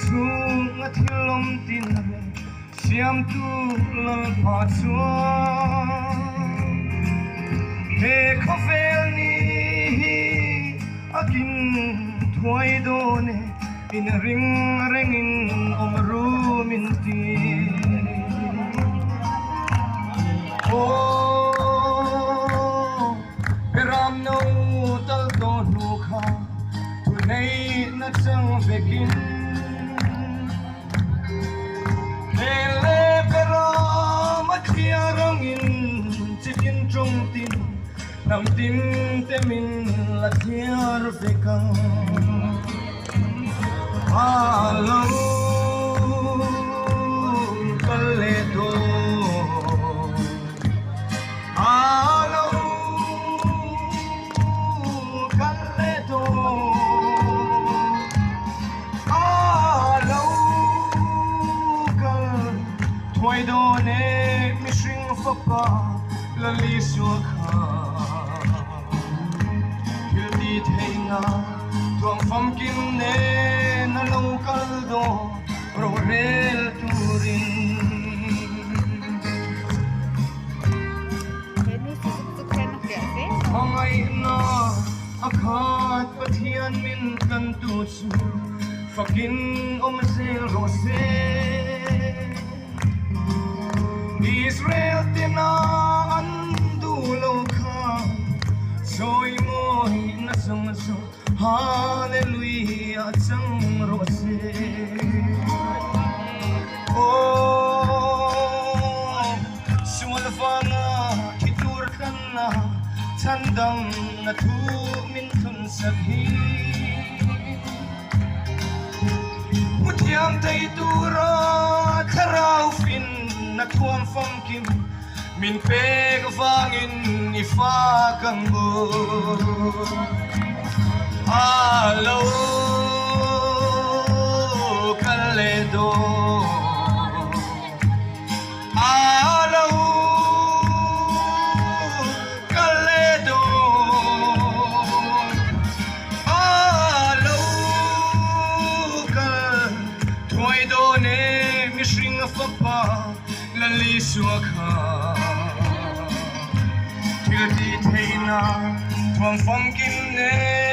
chhunga thil awm tin reng siamtu Lalpa chuan he khawvel ni hi a kin thuai dawn e, in ring rengin awm rum in ti. Aw, Beram no tal tawh hnu kha thu neih na chang vekin He le Beram a thliar angin chitin tawng tin hnam tin te min la thliar vek ang. A lo kal leh dawn, a lo kal leh dawn, a lo kal thuai dawn e mihring fapa Lalisua kha. Thil ti theihna thuam famkim nen a lo kal dawn rorel turin. Hmangaihna a khat Pathian min tlantu chu fakin awm zel rawh se. Israel tena an duh lo kha sawi mawi na zawng zawng Hallelujah chang rawh se. Aw sual vanga thi tur tlanna chhandam na thu min thun sak hi. Hmuthiam thei tura thlarau fin na thuam famkim min pek vangin i fak ang u. A lo kal leh dawn. A lo kal leh dawn. A lo kal thuai dawn e mihring a fapa Lalisua kha. Thil tih theihna thuam famkim nen.